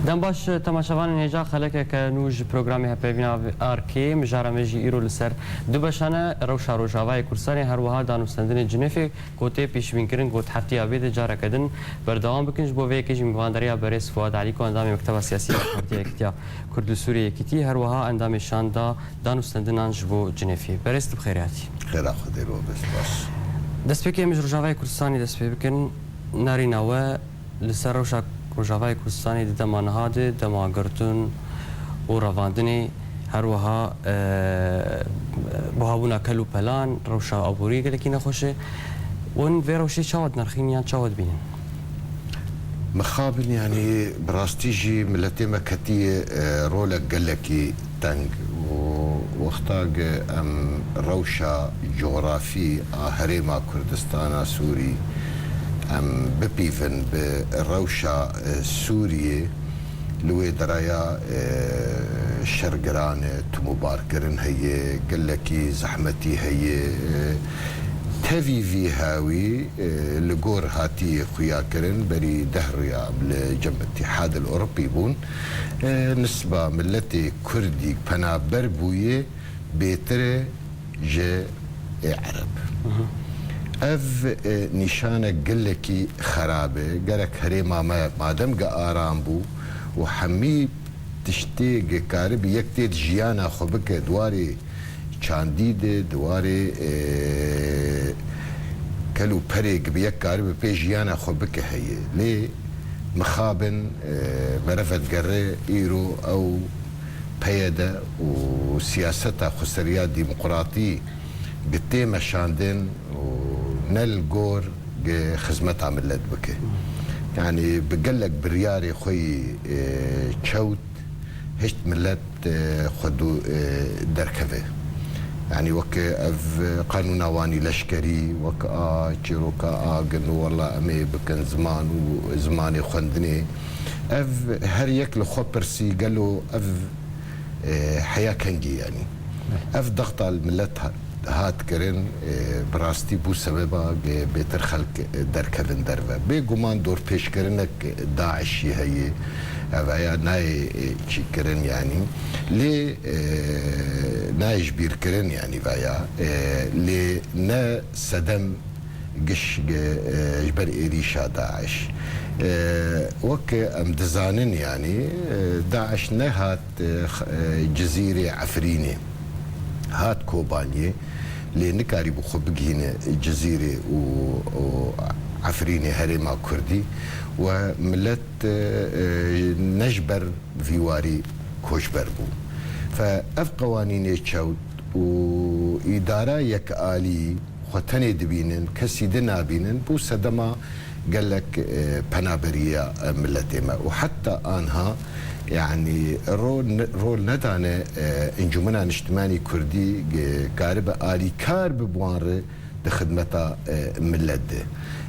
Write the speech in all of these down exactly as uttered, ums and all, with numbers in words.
Dem baş, temaşevanên hêja, xelekeke nû ji programê Hevpeyvîna Arkê. Mijara me jî îro li ser du beşan e, rewşa Rojavayê Kurdistanê, her wiha danûstendinê Cinêfê, ku tê pêşbînkirin ku di heftiya bê de careke din berdewam bikin. Ji bo vê yekê jî mîvandariya berêz Fuad Elîko, endamê Mekteba Siyasî ya Partiya Yekîtiya Kurd li Sûriyê, Yekîtî, her wiha endamê şanda danûstendinan ji bo Cinêfê. Berêz, tu bi xêrê hatî. Xêra Xwedê li we be, spas. Destpêkê em ji Rojavayê Kurdistanê dest pê bikin. Nerîna we li ser rewşa Rojavayê Kurdistanê di dema niha de, dema girtin û revandinê, her wiha, e, buhabûna kel û pelan, rewşa aborî gelekî nexweş e. Hûn vê rewşê çawa dinirxîn yan çawa dibînin? Mixabin, yanî bi rastî jî miletê me ketiye, e, rolek gelekî teng û wexta ge em rewşa cografî a herêma Kurdistana Sûrî em bipîvin bi rewşa, e, Sûriyê, li wê deraya, e, şer giran e, timûbarkirin heye, gelekî zehmetî heye, e, tevî vî hawî, e, li gor hatiye xuyakirin, berî deh rûya em li cem Îtîhadil Ewropî bûn. E, nisba miletê Kurdî penaber bûye bêtir e ji ê Ereb. Ev, e, nîşanek gelekî xerab e. Gerek herêma me madem ge aram bû û hemî tiştê ge karibî yek tê di jiyana xwe bike, di warê çandî de, di warê, e, kel û perê ge bi yek karibe pê jiyana xwe bike heye. Lê mixabin, e, meriv vedigere îro ew P Y D û siyaseta xweseriya demokratî ge tê meşandin û ne li gor ge xizmeta millet bike. Yanî bi gelek biryarê xwe yî, e, çewt hişt millet, e, xwe dû, e, derkeve. Yanî wek ev qanûna wanî leşkerî, wek a çîroka a gin û wela em ê bikin ziman û zimanê xwendinê. Ev her yek li xwe pirsî, gelo ev, e, heya kengî, yanî ev dexta li milet ha-, hat kirin, e, bi rastî bû sebeba ge bêtir xelk, e, derkevin derve. Bêguman dorpêçkirinek DAIŞ jî heye, ev heya nayê, e, çîkirin, yanî. Lê, e, nayê ji bîr kirin, yanî veya, e, lê ne sedem giş, e, ji ber êrîşa DAIŞ. E, wek em dizanin, yanî, e, DAIŞ nehat, e, x-, e, Cizîrê Efrînê. Hat Kobaniyê, lê nikarîbû xwe bigihîne Cizîrê û, û Efrînê herêma Kurdî we milet, e, e, ne ji ber vî warî koçber bû. Fe ev qewanînê çewt û îdara yekalî xwe tenê dibînin, kesî din nabînin, bû sedema gelek, e, penaberiya, e, miletê me. Û heta anha, yanî, ro-, ne-, rol nedane, e, Encûmena Niştimanî Kurdî, e, karibe alîkar bi bi wan re di xidmeta, e, milet de.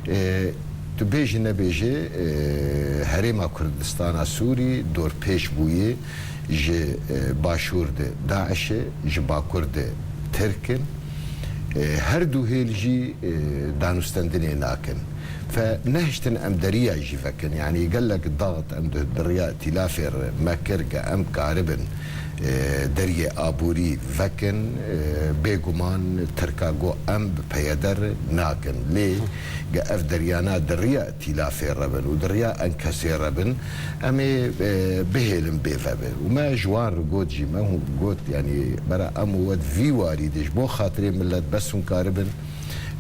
E, tu bêjî nebêjî, e, Herêma Kurdistana Sûrî dorpêç bûye ji, e, başûr de DAIŞ e, ji bakur de Tirk in. E, her du hêl jî, e, danûstendinê nakin. Fe nehiştin em deriya jî vekin. Yanî gelek daxit em di, di riya îtîlafê re me kir ke em karibin, e, deriyê aborî vekin. E, bêguman Tirka got em bi P Y D re nakin. Lê ge ev deriyana di riya îtîlafê re bin û di riya Enkesê re bin, em ê, e, bihêlin bê vebe. Û me ji wan re got jî, me hûn got, yanî bera em û we di vî warî de ji bo xatirê milet bes hûn karibin,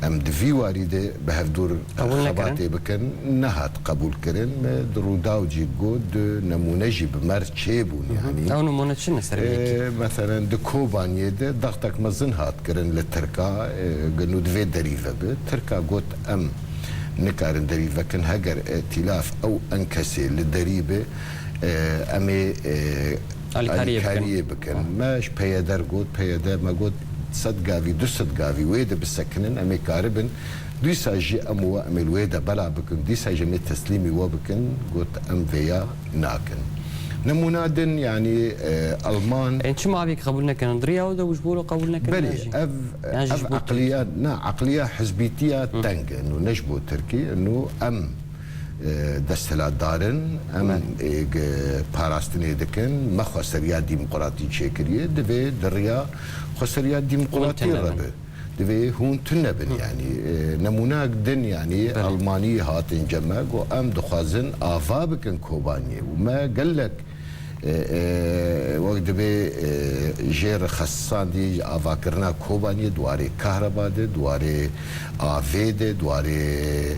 em di vî warî de bi hevdû re Qebûl nekirin? Xebatê bikin, nehat qebûl kirin. Me di Rûdaw jî got, du nemûne jî bi me re çêbûn, Hı hı. Yanî. Ew nemûne çi ne ser vê yekê? E, meselen di Kobaniyê de daxtek mezin hat kirin li Tirka, e, gelo divê derî vebe. Tirka got, em nikarin derî vekin, heger îtîlaf ew Enkesê li derî be, e, em ê, e, Alîkariyê bikin. Alîkariyê bikin. Ah. Me ji P Y D re got, P Y D me got, sed gavî, du sed gavî wê de bisekinin, em ê karibin. Dîsa jî em û we, em ê li wê de bela bikin, dîsa jî em ê teslîmî we bikin, got, em vêya nakin. Nemûna din, yanî, e, Alman. Ên çima vêk qebûl nekirin? Di riya we de bû ji bo qebûl nekirin? Belê, yan jî? Ev, yan jî ev ji bo eqliya, Tirkî? Na, eqliya hizbîtiya Hı. Teng e, nû ne ji bo Tirkî, nû em e, desthilatdar in, em, Belê. e, g-, parastinê dikin, me xweseriya demokratî çêkiriye, divê di riya xweseriya demokratî Hûn tune re bin. be. Divê hûn tune bin, Hı. yanî, e, nemûnak din, yanî, Belê. Almanî hatin cem me, got, em dixwazin ava bikin Kobaniyê û me gelek E, e, wek dibê, e, jê re xesisandî avakirina Kobaniyê di warê kahreba de, di warê avê de, di warê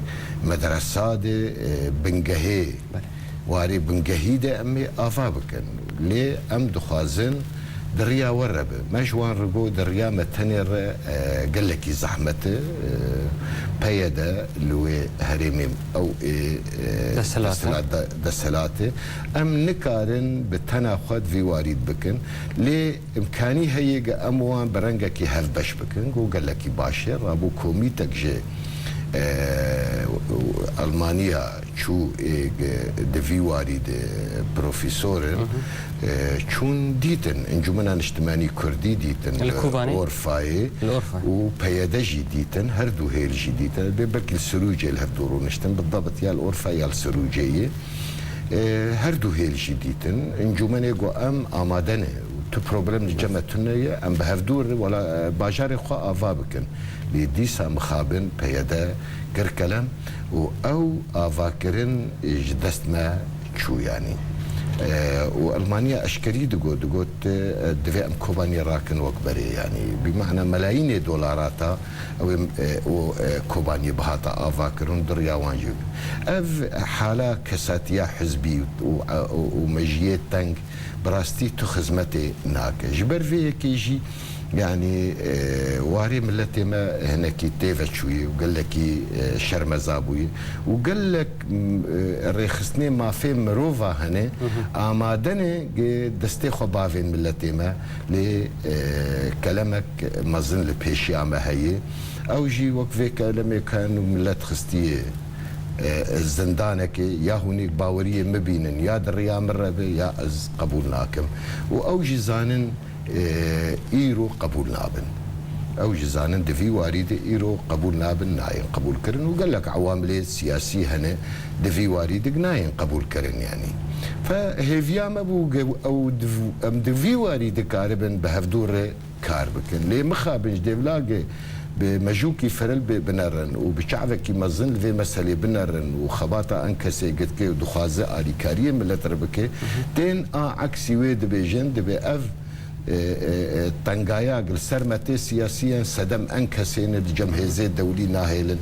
medresa de, e, bingehê, Belê. warê bingehî de em ê ava bikin. Lê em dixwazin di riya we re be. Me ji wan re got, di riya me tenê re, e, gelekî zehmet e. E, P Y D li wê herêmê ew ê, e, Desthilat e. desthilat de, desthilat e. Em nikarin bi tena xwe di vî warî bikin, lê imkanî heye ge em wan bi rengekî hevbeş bikin, ku gelekî baş e. Rabû komîtek ji, e, Almaniya çû ê ge di vî warî de profesor in, Hı hı. e, çûn dîtin, Encûmena Niştimanî Kurdî dîtin Li li Kobanê? Orfayê Li Orfayê. û P Y D jî dîtin, her du hêl jî dîtin. Bê belkî li Sirûcê li hev du rûniştin, bi dabit ya li Orfa ya li Sirûcê yê. E, her du hêl jî dîtin. Encûmenê got, em amade ne. Tu problem li cem me tune ye, em bi hevdû re wela, e, bajarê xwe ava bikin. Lê dîsa mixabin P Y D kir kelem û ew avakirin ji dest me çû, yanî. E, û Elmaniya eşkerî digot, digot, e, divê em Kobaniyê rakin wek berê, yanî. Bi mana melayînê dolara ta ew ê, e, û, e, Kobaniyê bihata avakirin, di riya wan jî. Ev hala kesatiya hizbî û, û, û mejiyê teng bi rastî tu xizmetê nake. Ji ber vê yekê jî, yanî, e, warê miletê me hinekî tê veçûyî û gelekî, e, şermeza bûyî û gelek, m, e, rêxistinê mafê mirova hene, Hı hı. amade ne ge destê xwe bavên miletê me, lê, e, kelemek mezin li pêşiya me heye. Ew jî wek vê kelemê ken û milet xistiye, e, zindanekê, ya hûn ê baweriyê min bînin, ya di riya min re be, ya ez qebûl nakim. Û ew jî zanin, e, îro qebûl nabin. Ew jî zanin di vî warî de îro qebûl nabin, nayên qebûlkirin û gelek ewamilê siyasî hene di vî warî de nayên qebûlkirin, yanî. Fe hêviya me bû ge ew di v-, em di vî warî dikaribin bi hevdû re kar bikin. Lê mixabin ji dêvlagê bi mejûkî firil bi-, binerin û bi çavekî mezin li vê meselê binerin û xebata Enkesê girtike û dixwaze alîkariyê milet re bike, Hı hı. tên a eksî wê dibêjin, dibê ev, e, e, e, tengaya li ser me tê siyasî yên sedem Enkesê ne, di cem hêzê dewlî nahêlin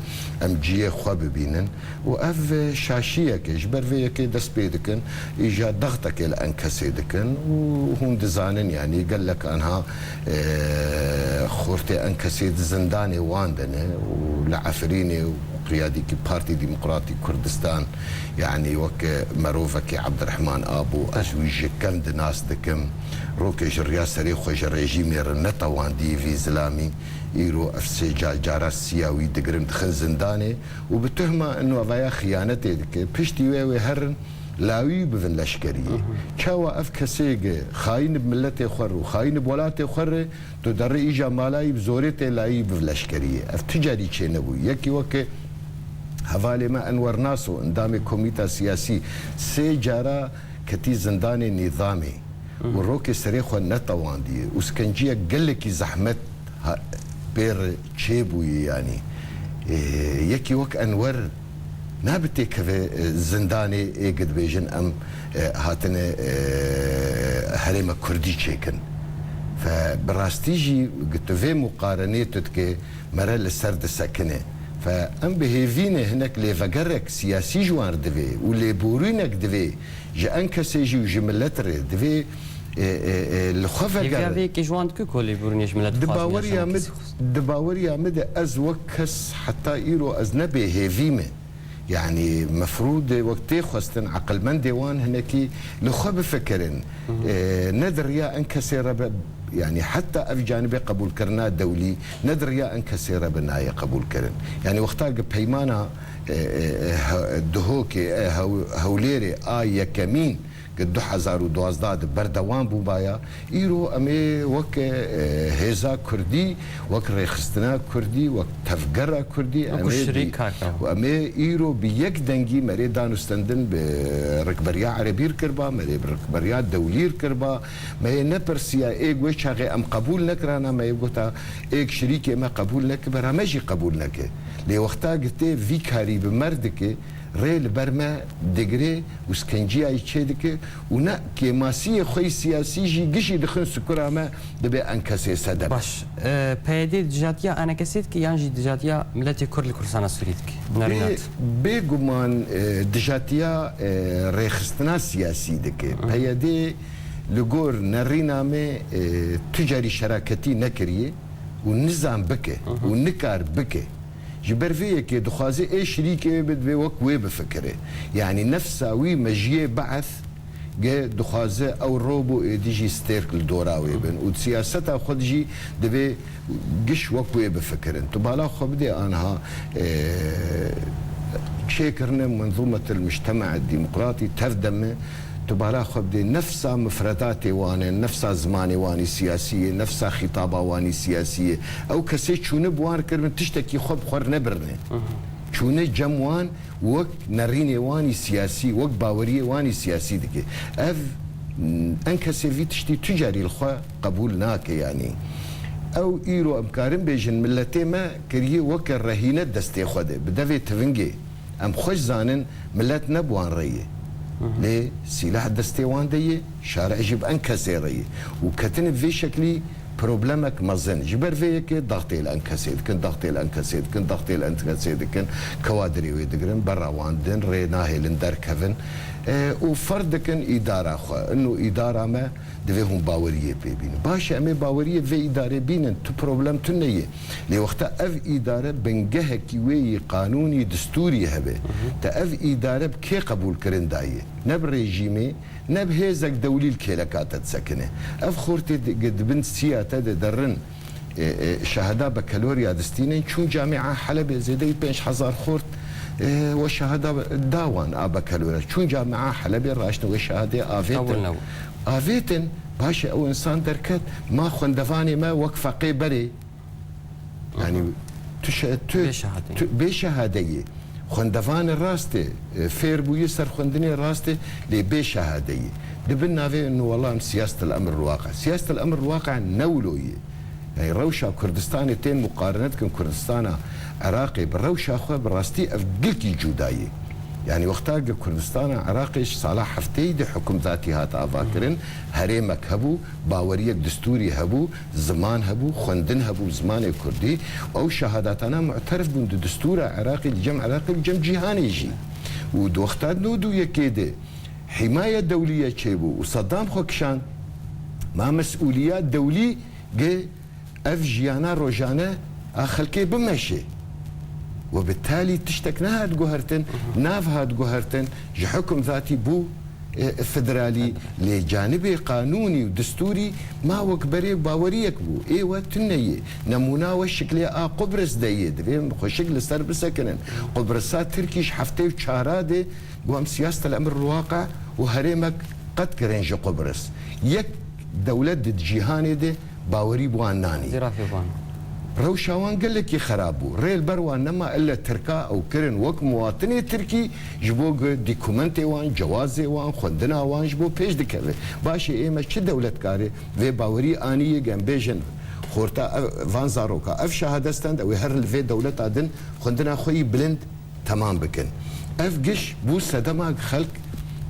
em cihê xwe bibînin. Û ev, e, şaşiyek e, ji ber vê yekê dest pê dikin, îja dextekê li Enkesê dikin û hûn dizanin, yanî gelek anha, e, xortê Enkesê di zindanê wan de ne û li Efrînê û qiyadîkî Partî Demokratîk Kurdistan, yanî weke merovekî Ebdirehman Abo, ez wî ji kevn dinas dikim, rokê ji riya serê xwe ji rejîmê re netewandî vî zilamî, îro ev sê ca-, cara siya wî digirin dixin zindanê. û bi tuhma navaya xiyanetê dike. Piştî wê wê herin lawî bivin leşkeriyê. Hı hı. Çawa ev kesê ge xayîn bi miletê xwe re û xayîn bi welatê xwe re, tu derê îja malayî bi zorê tê layî biv leşkeriyê. Ev tu carî çênebû. Yekî weke hevalê me Enwer Naso, endamê komîta siyasî, sê cara ketî zindanê nîzamê. Hı. Û rokê serê xwe netewandiye û skenciyek gelekî zehmet ha-, pê re çêbûye, yanî. Ê, yekî wek Enwer nabe têkeve, e, zindanê ê ku dibêjin em, e, hatine, e, herêma Kurdî çêkin. Fe bi rastî jî tu vê muqarenê tu dike, mere li ser disekine. Fe em bi hêvî ne hinek lêvegerek siyasî ji wan re divê û lêborînek divê ji Enkesê jî û ji milet re divê, e, e, e, li xwe Hêviya vegere. vê yekê ji wan diku ku lêborînê ji milet Di dixwazin ya ji baweriya min, Enkesê xwest. di baweriya min de ez wek kes heta îro ez ne bêhêvî me. Yanî mefrûd e wek tê xwestin eqilmendê wan hinekî li xwe bifikirin. Hı hı. E, ne di riya Enkesê re be, yanî heta ev canibê qebûlkirina dewlî ne di riya Enkesê re be nayê qebûlkirin. Yanî wexta ki peymana, e, e, e, he-, Duhokê, e, Hew-, Hewlêrê a yekemîn Ke du hezar û duwazdeh de berdewam bûbaya, îro em ê wek, e, hêza kurdî, wek rêxistina kurdî, wek tevgera kurdî, Wek em ê şirîk bi-, kar kevin. û em ê îro bi yek dengî me rê danûstendin bi rikberiya erebî r kirba, me rê bi rikberiya dewlî r kirba. Me yê nepirsiya ê wê çaxê em qebûl nekirana, me yê gota êk şirîkê me qebûl neke, bera me jî qebûl neke. Lê wexta gi tê vî karî bi mer dike, rê li ber me digire û skenciyayî çêdike û ne kêmasiyê xwe yî siyasî jî gişî dixin sukura me, dibe enkesê sedem. Baş. E, P Y D dijatiya enkesê dike yan jî dijatiya miletê Kurd li Kurdistana Sûrî dike? Nerîna Bê-, te. Bêguman, e, dijatiya, e, rêxistina siyasî dike. Hı. P Y D li gor nerîna me, e, tu carî şeraketî nekiriye û nizan bike Hı hı. û nikar bike. Ji ber vê yekê dixwaze ê şirîkê wê bidibê wek wê bifikire. Yanî nefsa wî mejiyê Be'th ge dixwaze ew ro bo êdî jî stêrk li dora wê bin û di siyaseta xwe de jî divê giş wek wê bifikirin. Tu bala xwe bidê anha, e, çêkirine menzûmetil mujtema demokratî tev de me, tu bala xwe bidê nefsa mifredatê wan e, nefsa zimanê wan î siyasî ye, nefsa xîtaba wan î siyasî ye. Ew kesê çûne bi wan kiribin tiştekî xwe bi xwe re nebirine. Hı hı. Çûne cem wan wek nerînê wan î siyasî, wek baweriyê wan î siyasî dike. Ev, m, enkesê vî tiştî tu carî li xwe qebûl nake yanî. Ew îro em karin bêjin miletê me kiriye weke rehîne destê xwe de, bi devê tivingê. Em xweş zanin milet ne bi wan re ye. Hı hı. Lê sîlah destê wan de ye, şare jî bi enkesê re ye. Û ketine vê şeklî problemek mezin. Ji ber vê yekê daxtê li enkesê dikin, daxtê li enkesê dikin, daxtê li enkesê dikin. Kewa dirê wê digirin, berra wan din, rê nahêlin derkevin. E, û ferz dikin îdara xwe. Ino îdara me divê hûn baweriyê pê bînin. Baş e, em ê baweriyê vê îdarê bînin. Tu problem tune ye. Lê wexta ev îdare bingehekî wê yî qanûnî distûrî hebe, Hı hı. te ev îdare bi kê qebûlkirin daye? Ne bi rejîmê, ne bi hêzek dewlî li kêleka te disekine. Ev xortê di, di bin siya te de derin, e, e, şehada bekeloriya distînin, çûn camia Helebê zêde wî pênc hezar xort, e, we şehada da wan a bekeloriya. Çûn camia Helebê raştin we şehadê avêtin. Qebûl nebû. Avêtin, baş e ew însan derket, ma xwendevanê me wek feqê berê. Yanî Aha. tu şe-, tu, Bê şehadeyê. tu, bê şehadeyê. Xwendevanê rast e, e, fêr bûye ser xwendinê rast e, lê bê şehadeyê. Di bin navê inu wela em siyasetel emr waqe. Siyasetel emr waqe ne wilo ye. Yanî rewşa Kurdistanê tên muqarene dikin Kurdistana Iraqê bi rewşa xwe bi rastî ev gilkî cuda ye. Yanî wexta ge Kurdistana Iraqê ji sala hefteyî de hukimdatî hat avakirin, herêmek hebû, baweriyek distûrî hebû, ziman hebû, xwendin hebû, zimanê kurdî. Ew şehadatana mu'terif bûn di distûra Iraqê, li cem Iraqê, li cem cîhanê jî. Û di wexta nod û yekê de hîmaya dewlî ye çêbû û Seddam xwe kişand, ma mesûliya dewlî ge ev jiyana rojane a xelkê bimeşe. We bi talî tiştek nehat guhertin, nav hat guhertin, ji hukimdatî bû, e, federalî, lê canibê qanûnî û distûrî ma wek berê baweriyek bû. Ê we tune ye. Nemûna we şiklê a Qubris de ye. Divê em xweşik li ser bisekinin. Qubrisa Tirkî ji heftê û çara de got, em siyasetel emr waqe û herêmek qet kirin ji Qubris. Yek dewlet di cîhanê de bawerî bi wan nanî. Zîrafê wan. Rewşa wan gelekî xerab bû. Rê li ber wan nema, elle Tirka ew kirin wek muwatinê Tirkî ji bo ku dokumentê wan, cewazê wan, xwendina wan ji bo pêş dikeve. Başê ê me çi dewletkar e vê bawerî anî ye, em bêjin xorta ev, van zaroka ev şehade stend, ew ê her li vê dewleta din xwendina xwe yî bilind temam bikin. Ev giş bû sedema xelk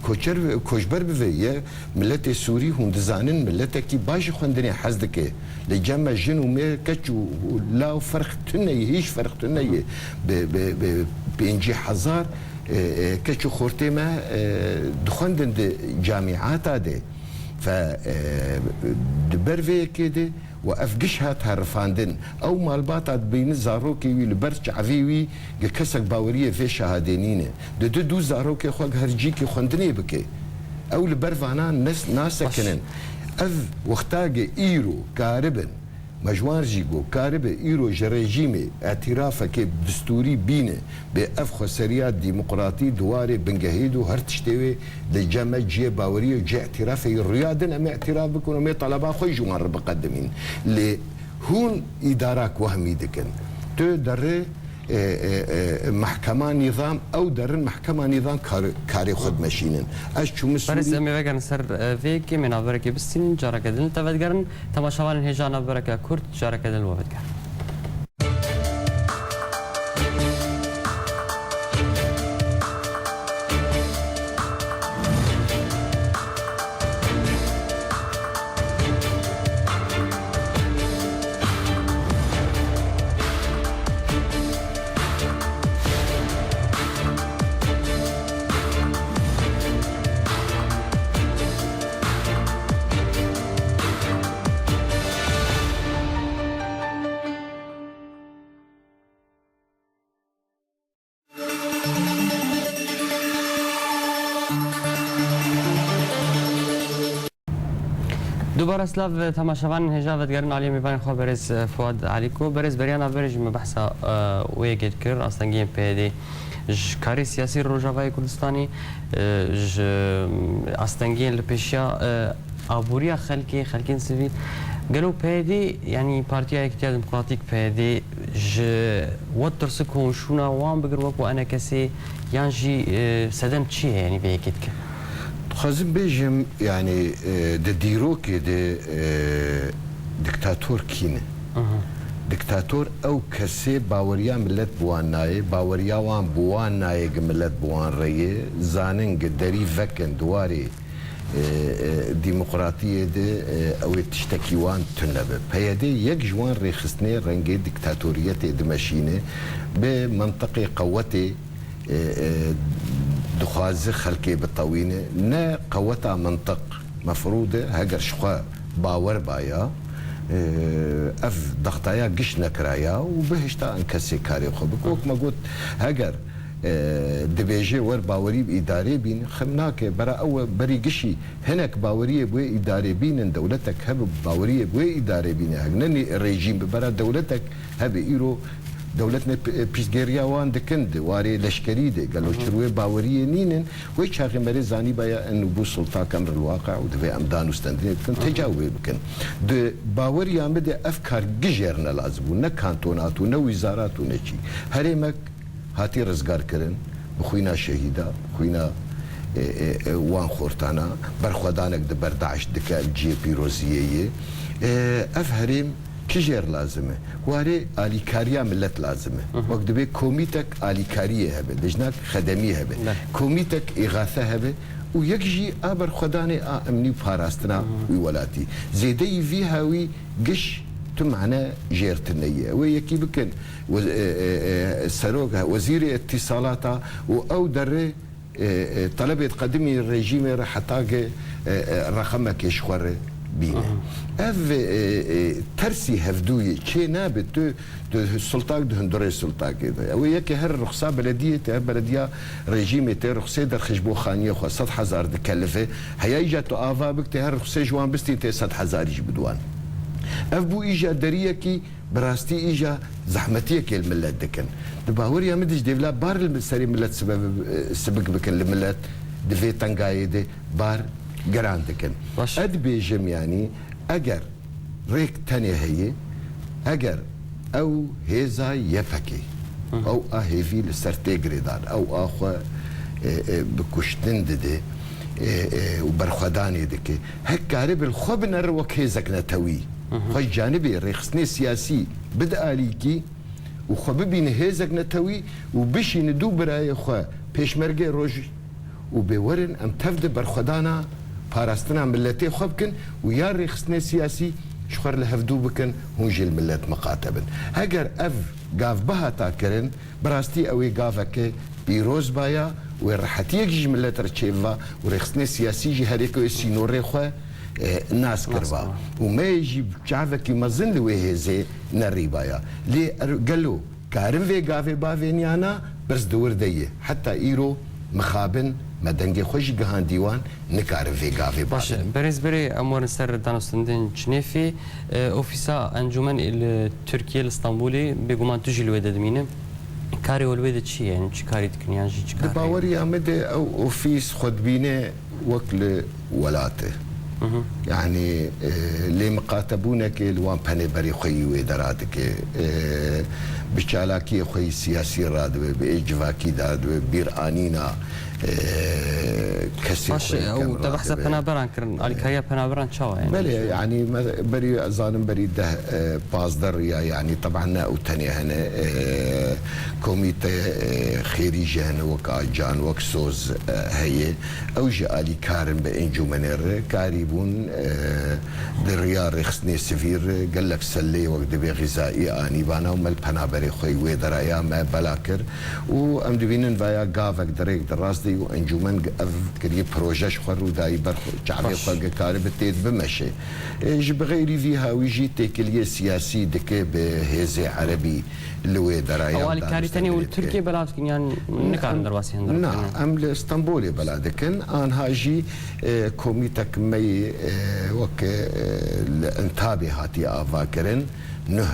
koçer, koçber bive ye. Miletê Sûrî, hûn dizanin, miletekî baş ji xwendinê hez dike. Li cem me jin û mêr, keç û, û law ferq tune ye, hîç ferq tune ye. Bi, bi, bi pêncî hezar, e, e, keç û xortê me, e, dixwendin di camîata de. Fe, e, di ber vê yekê de, û ev giş hat herifandin. Ew malbata dibîne zarokê wî li ber çavê wî, gi kesek baweriyê vê şehadê nîne. Dide du zarokê xwe gi her cîkî xwendinê bike. Ew li ber vana nes-, nasekinin. Baş. Ev wexta gi îro karibin Me ji wan jî got, karibe îro ji rejîmê îtirafekê distûrî bîne, bê ev xweseriya demokratî di warê bingehê de û her tiştê wê li cem me cihê baweriyê û cihê îtirafê yî rûya din, em ê îtiraf bikin û em ê teleba xwe ji wan re biqedimîn. Lê hûn îdarak wehmî dikin. Tu derê e, e, e, mehkema nîzam, ew derin mehkema nîzam kar-, karê xwe dimeşînin. Ez çûme Berêz, Sûrî. Em ê vegerin ser, e, vê yekê, em ê navberekê bistînin, careke din li te vedigerin. Temaşevanên hêja, navbereke kurt, careke din li we vedigerin. Dubare silav, temaşevanên hêja, vedigerin aliyê mêvanên xwe berêz, e, Fuad Alîko. Berêz, beriya navberê jî me behsa, e, wê yekê dikir, astengiyên P Y D ji karê siyasî Rojavayê Kurdistanê, e, ji astengiyên li pêşiya, e, aboriya xelkê, xelkên sivîl. Gelo P Y D, yanî Partiya Yekîtiya Demokratîk, P Y D, ji we tirsik hûn şûna wan bigir wek we enekesê, yan jî, e, sedem çi ye, yanî vê yekê dike? Dixwazim bêjim, yanî, e, di dîrokê de, e, diktator kî ne? Diktator ew kesê baweriya milet bi wan nayê, baweriya wan bi wan nayê, gi milet bi wan re ye, zanin gi derî vekin di warê e, e, demokratiyê de, e, ew ê tiştekî wan tune be. P Y D yek ji wan rêxistinê rengê diktatoriyetê dimeşîne, bi mentiqê qewetê, e, e, dixwaze xelkê bitewîne. Ne qeweta mentiq mefrûd e, heger ji xwe bawer baya, e, ev daxtaya giş nekiraya û bihişta enkesê karê xwe bike. Wek me got, heger e, dibêje wer bawerî bi îdarê bîn, xem nake, bera ew berî gişî hinek baweriyê bi wê îdarê bînin, dewletek hebe baweriyê bi wê îdarê bîne, hek ne nê rejîm bi, bera dewletek hebe îro dewlet ne p-, pîsgêriya wan dikin di warê leşkerî de, gelo çi wê baweriyê nînin, wê çaxê merê zanîbaya en û bû sultak em ril waqe û divê em dan û stendinê bikin, tecawê bikin. Di baweriya min de ev kar gijêr ne lazim bû, ne kantonat û ne wîzarat û ne çî. Herêmek hatî rizgar kirin, bi xwîna şehîda, xwîna, e, e, e, wan xortana, berxwedanek di ber DAIŞ dike, ev cihê pîroziyê ye. E, ev herêm kî jêr lazim e? Warê alîkariya milet lazim e. Wek dibê komîtek alîkariyê hebe, lijnak xedemî hebe, komîtek îxase hebe û yek jî a berxwedanê a emnî û parastina wî welatî. Zêdeyî vî hawî giş tu mane jêr tune ye. Wê yekî bikin. Wez-, e, e, e, serok, wezîrê îtîsalata û ew derê, e, e, telebê diqedimî rejîmê re heta ke, e, e, reqemekê ji xwe re bîne. Ev, e, e, tersî hevdûyê çê nabe tu, tu sultak di hundirê sultakê de. Ew ê yekê her ruxsa belediyê te, her belediya rejîmê te ruxsê derxe ji bo xaniyê xwe sed hezar dikelife. Heya îca tu ava bik te her ruxsê ji wan bistî te sed hezarî jî bidiwan. Ev bû îja deriyekî Bi rastî îja zehmetiyekê li milet dikin. Di baweriya min de ji dêvla bar li serê milet sibe-, sibik bikin li milet di vê tengayê de bar giran dikin. Baş. Ez dibêjim, yanî eger rêk tenê heye, eger ew hêza Y P G, ew a hêvî li ser tê girêdan, ew a xwe, e, e, bi kuştin dide, e, e, û berxwedanê dike. Hek karibe li xwe binere wek hêzek netewî. Xwe ji canibê rêxistinê siyasî bide alîkî û xwe bibîne hêzek netewî û bişîne du birayê xwe pêşmergê roj û bê werin em tev de berxwedana parastina miletê xwe bikin û ya rêxistinê siyasî ji xwe re li hevdû bikin, hûn jî li milet miqate bin. Heger ev gav bihata kirin, bi rastî ew ê gaveke pîroz baya û ê rehetiyek jî ji milet re çêbiva û rêxistinê siyasî jî herêke wê sînorê xwe, e, nas kiriba. Û me yê jî çavekî mezin li wê hêzê nerîbaya. Lê er-, gelo karin vê gavê bavêniyana pirs di wir de ye. Heta îro mixabin me dengê xwe jî gihandî wan, nikarin vê gavê Baş e, badin. Berêz berê em werin ser danûstendin Cinêfê. E, ofîsa Encûmenê li Tirkiyê, li Stenbolê, bêguman tu jî li wê de dimîne. Karê we li wê de çi ye? Yani çi karî dikin yan jî çi Di karî? Baweriya me de ew ofîs xwe dibîne wek li welat e. Hı hı. Yani, e, lê miqatebûnekê li wan penêberê xwe yî wê dera dike. E, bi çalakiyê xwe yî siyasî radibe, bi ê civakî dadibe, bîranîna, e, kesê Baş, xwe yî ew kemradibe. Te behsa penaberan kirin, alîkariya penaberan çawa yani? Belê, yani me, berî, zanim berî deh, e, pazdeh riya, yani, teban ne ew tenê hene, e, komîte, e, xêrî jî hene, wek Acan, wek Soz, e, heye. Ew jî alîkar in bi encûmenê re. Karîbûn, e, di riya rêxistinê sivîl re gelek sellê wek dibê xîzaî anîbana û me li penaberê xwe yî wê dera ya me bela kir. Û em dibînin vaya gavek di rêk di rast de û encûmen ev kiriye proje ji xwe rûdayî ber xwe, çavê Baş. Xwe ge karibe têd bimeşe. E, ji bi xeyrî vî hawî jî têkiliyê siyasî dike bi hêzê erebî li wê dera ya Ew alîkarî tenê û li danûstendinê dike. Tirkiyê belav dikin yan nikarin derbasî hundir Na, bikin? Em li Stenbolê bela dikin. Anha jî, e, komîtek me yê, e, wek, e, li Entabê hatiye avakirin. Nuh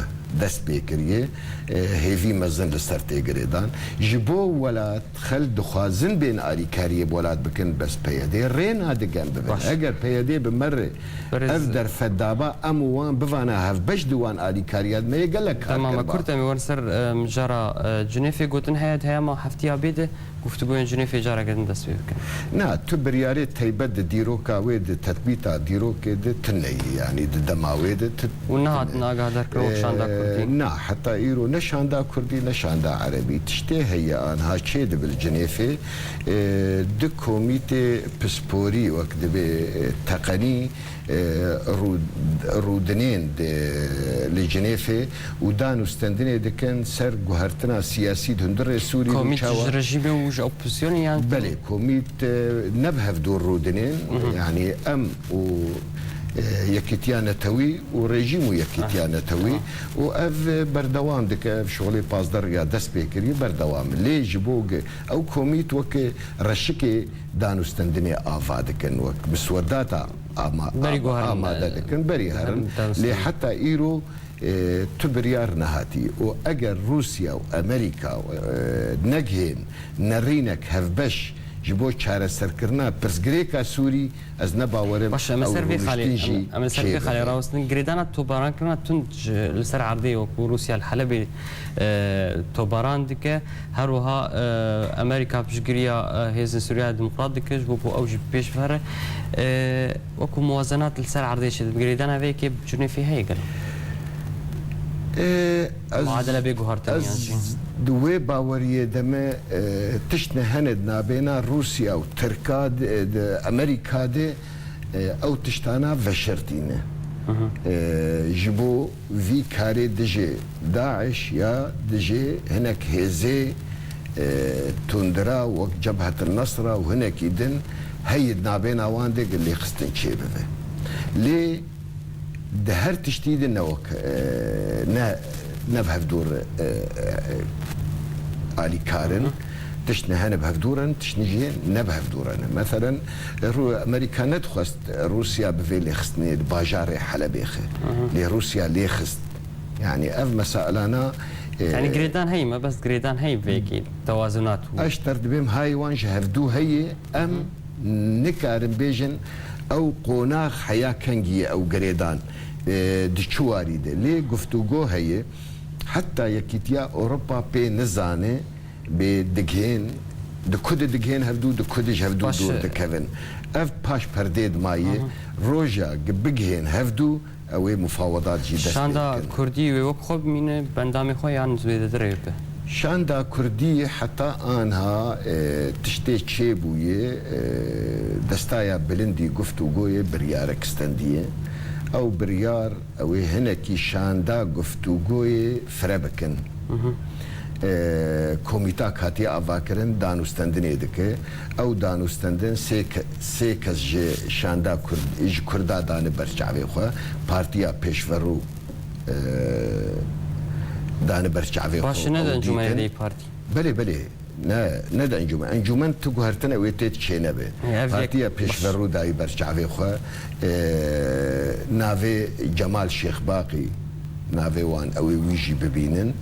dest pê kiriye. E, hêvî mezin li ser tê girêdan. Ji bo welat, xelk dixwazin bên alîkariyê bi welat bikin, bes P Y D rê nadigen bibin. Baş. Eger P Y D bi me re Berêz- ev derfet daba, em û wan bivana hevbeş di wan alîkariya me yê gelek kar Tamam, kir ba. Kurt, em ê werin ser, e, mijara, e, Cinêfê. Gotin heye di heyama heftiya bê de guftûgoyên Cinêfê careke din dest pê bikin. Na, tu biryarê teybet di dîroka wê, di tetbîta dîrokê de tune yî, yanî di dema wê de tu Û nehatin agahdar kirin wek şanda Kurdî? E, na, heta îro ne şanda Kurdî, ne şanda Erebî. Tiştê heye anha çê dibe li Cinêfê. E, du komîtê pisporî wek dibê, e, teqenî, e, rû-, rûdinên di, li Cinêfê û danûstendinê dikin ser guhertina siyasî di hundirê Sûrî de Komît çawa ji rejîmê û ji opozisyonê yan? Belê, komît, e, ne bi hevdû rûdinên, Hı hı. Yani em û, e, Yekîtiya Netewî û rejîm û Yekîtiya Ah, Netewî tamam. Û ev, e, berdewam dike, ev şolê pazdeh riya dest pê kiriye, berdewam. Lê ji bo ge-, ew komît weke reşikê danûstendinê ava dikin, wek bi swerdata ama-, Berî ama-, guherin, amade e, dikin, berî herin. Herin danûstendin. Lê heta îro, e, tu biryar nehatî. Û eger Rûsya û Amerîka, e, negihên nerînek hevbeş ji bo çareserkirina pirsgirêka Sûrî, ez ne bawerim Baş, em ê ew ser vê xalê, rûniştin jî em, em ê ser vê xalê çêbibe. Rawestin. Girêdana tobaran kirina tund ji, li ser erdê wekû Rûsya li Helebê, e, tobaran dike. Her wiha, e, Amerîka piştgiriya, e, Hêzên Sûriya Demokrat dike ji bo ku ew jî pêş bihere. E, wekû muwazenat li ser erdê çêdibe. Girêdana vê yekê bi Cinêfê heye gelo? E, ez, Muadele bê guhertin yan jî? Ez di wê baweriyê de me, e, tişt ne hene di nabêna Rûsya û Tirka de, de, Amerîka de, e, ew tiştana veşartîne. Hı hı. E, ji bo vî karê dijî DAIŞ ya dijî hinek hêzê, e, tundira wek Cebhet el Nesra û hinekî din heye di nabêna wan de lêxistin çêbibe. Lê di her tiştî de ne wek, e, ne, ne bi hevdû re, e, e, alîkar in. Hı hı. Tişt ne hene bi hevdû re ne, tişt ne jî ne bi hevdû re ne. Meselen, Rû-, Amerîka nedixwest Rûsya bi vê lêxistinê di bajarê Helebê xe. Hı hı. Lê Rûsya lê xist. Yani ev meselana, e, Yani girêdan heye, mebest girêdan heye vê yekê, tewazunat û Eşter dibêm hayê wan ji hevdû heye, em Hı hı. nikarin bêjin ew qonax heya kengî ye ew girêdan, e, di çi warî de. Lê guftûgo heye, heta Yekîtiya Ewropa pê nizane bê digihên, di ku de digihên hevdû, di ku de ji hevdû Baş, dûr e, dikevin. Ev paş perdê dimayê, Hı hı. roja gi bigihên hevdû, ew ê mufawedat jî dest pê Şanda bikin. Kurdî wê wek xwe bimîne, bi endamê xwe yan zêdetir ê bibe? Şanda Kurdî heta anha, e, tiştê çêbûye, e, destaya bilindî guftûgoyê biryarek stendiye. Ew biryar, ew ê hinekî şanda guftûgoyê fire bikin. Hı hı. E, komîtak hatiye avakirin, danûstendinê dike. Ew danûstendin sê ke-, sê kes ji şanda Kurd, ji Kurda dane ber çavê xwe. Partiya Pêşverû, e, dane ber çavê Baş xwe, e, ne ew de Encûmenê dîtin. De Yê Partî? Belê, belê. Ne, ne di encûmen. Encûmen tu guhertine wê tê çênebe. Ev yek Partiya baş. Pêşverû dayî ber çavê xwe, e, navê Cemal Şêxbaqî, navê wan ew ê wî jî bibînin.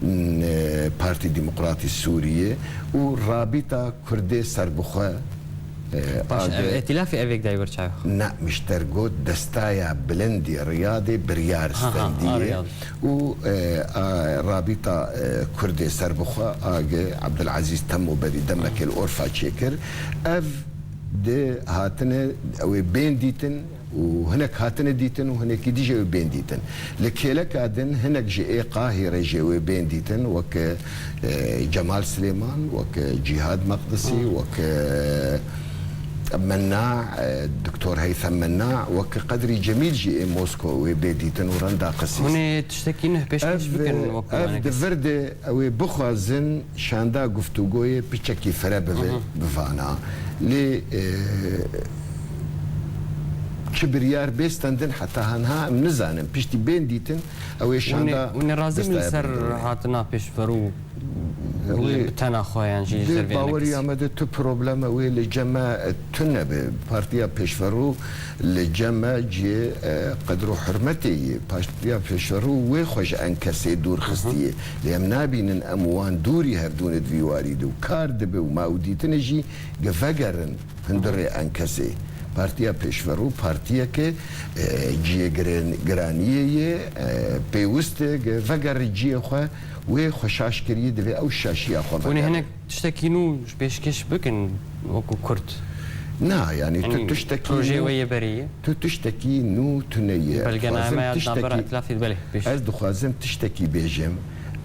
N-, e, Partî Demokratî Sûriyê û Rabîta Kurdê Serbixwe, e, Baş, a ev ge- îtilafê ev yek dayî ber çavê xwe. Ne, mişter got, Destaya Bilindî Riyadê biryar Ha, ha, a stendiye. Riyad. û, e, a, Rabîta, e, Kurdê Serbixwe, a ge Abdulazîz Temoberî demekê li Orfa çêkir. Ev di hatine, ew ê bên dîtin û hinek hatine dîtin û hinekî dî jî ew ê bên dîtin. Li kêleka din hinek ji ê Qahîre jî ew ê bên dîtin, wek, e, Cemal Silêman, wek Cîhad Meqdisî, wek, e, Menna, e, Doktor Heythem Menna, wek Qedrî Cemîl jî ê Mosko wê bê dîtin û renda qisî. Hûn ê tiştekî nuh pêşkêş Ev, bikin wek ev di Kurmanek. Vir de ew ê bixwazin şanda guftûgoyê piçekî fire bibe, Hı hı. bivana. Lê, e, çi biryar bê stendin heta hanha em nizanin. Piştî bên dîtin, ew ê Hûn ê, şanda hûn ê razî bin li destaya ser bindin. Hatina pêşverû Wê bi tena xwe yan jî ji Di dervê baweriya enekisî. Me de tu probleme wê li cem me tune be. Partiya Pêşverû li cem me cihê, e, qedr û hurmetê ye. Partiya Pêşverû wê xwe ji enkesê dûr xistiye. Lê em nabînin em wan dûrî hevdûnê di vî warî de û kar dibe û me ew dîtine jî ge vegerin hundirê enkesê. Partiya Pêşverû partiyeke, e, cihê giran-, giraniyê ye, e, pêwist e ge vegere cihê xwe. Wê xwe şaş kiriye, divê ew şaşiya xwe Hûn ê vegere. Hinek tiştekî nû pêşkêş bikin wekû Kurd? Na, yanî tu Yanî tiştekî projeyê nû, we yê berê ye? Tu tiştekî nû tune ye. Belgename Dixwazim ya navbera tiştekî, îtilafê, belê, pêş. Ez dixwazim tiştekî bêjim.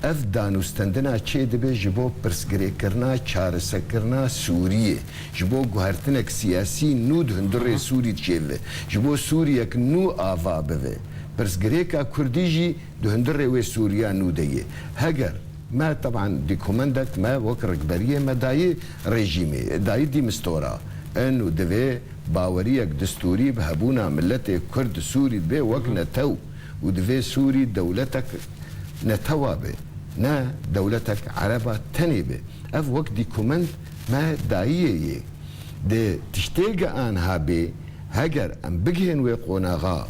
Ev danûstendina çê dibe ji bo pirsgirêkkirina çareserkirina Sûriyê, ji bo guhertinek siyasî nû di hundirê Hı hı. Sûrî çêbibe, ji bo Sûriyek nû ava bibe. Pirsgirêka Kurdî jî di hundirê wê Sûriya nû de ye. Heger me, teban, dîkumendek me wek rikberiyê me dayî rejîmê, dayî dîmistora. Eno divê baweriyek distûrî bi hebûna miletê Kurd Sûrî dibe wek netew û divê Sûrî dewletek netewa be, ne dewletek ereba tenê be. Ev wek dîkumend me dayiyê yê. Di tiştê ge anha bê, heger em bigihên wê qonaxa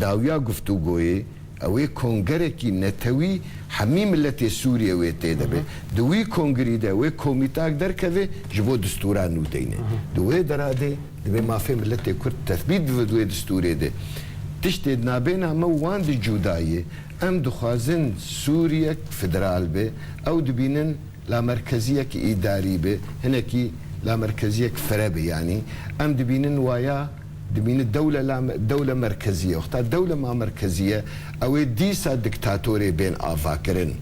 dawiya guftûgoyê, ew ê kongerekî netewî hemî miletê Sûriyê wê tê de be. Hı hı. Di wî kongrî de wê komîtak derkeve ji bo distûra nû deyne. Hı hı. Di wê dera de divê mafê miletê Kurd tethbît bibe di wê distûrê de. Tiştê di nabêna me û wan de cuda ye. Em dixwazin Sûriyek federal be. Ew dibînin lamerkeziyek îdarî be, hinekî lamerkeziyek fire be. Yanî em dibînin waya, dibînin dewle lame-, dewle merkeziye. Wexta dewle ma merkeziye, ew ê dîsa diktatorê bên avakirin.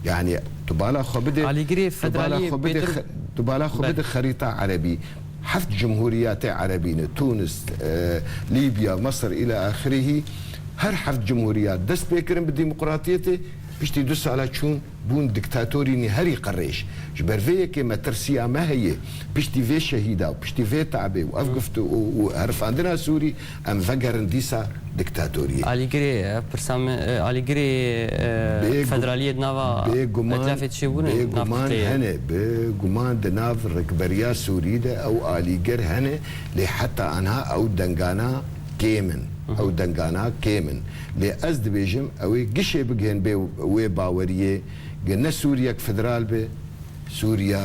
Yanî tu bala xwe bide, Alîgirê tu bala federaliyê xwe bide bêtir xe-, tu bala xwe Belê. Bide xerîta erebî. Heft cumhuriyetê erebî ne, Tunis, e, Libya, Mesir îla axirihî. Her heft cumhuriyet dest pê kirin bi demokratiyetê, piştî du sala çûn bûn diktatorî nî herî qirêj. Ji ber vê yekê metirsiya me heye, piştî vê şehîda û piştî vê tabê û ev guftû û, û herifandina Sûrî, em vegerin dîsa diktatoriyê. Alîgirê, ev pirsa min, e, alîgirê, e, Bê gu-, federaliyê di nava bê guman, îtilafê çêbûn bê guman navxweyê. Hene, bê guman di nav rikberiya Sûrî de ew alîgir hene, lê heta anha ew dengana kêm in. Hı hı. Ew dengana kêm in. Lê ez dibêjim, ew ê gişê bigihên bê wê baweriyê, ge ne Sûriyek federal be, Sûriya,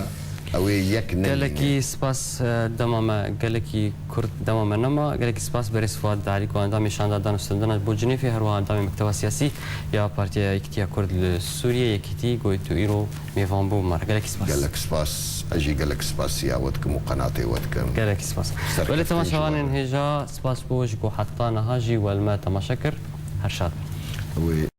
ew ê yek nemîne. Gelekî spas, e, dema me, gelekî kurt dema me nema. Gelekî spas berêz Fuad Alî ku endamê şanda danûstendina bo Cinêfê, her wiha endamê Mekteba Siyasî ya Partiya Yekîtiya Kurd li Sûriyê, Yekîtî, ku tu îro mêvan bû me re. Gelekî spas. Gelek spas. Ez jî gelek spasiya we dikim û qenatê we dikim. Gelekî spas. Serkeftin ji we be. Belê temaşevanên hêja, spas bo ji ku heta niha jî we li me temaşe kir. Her şad bin. Wê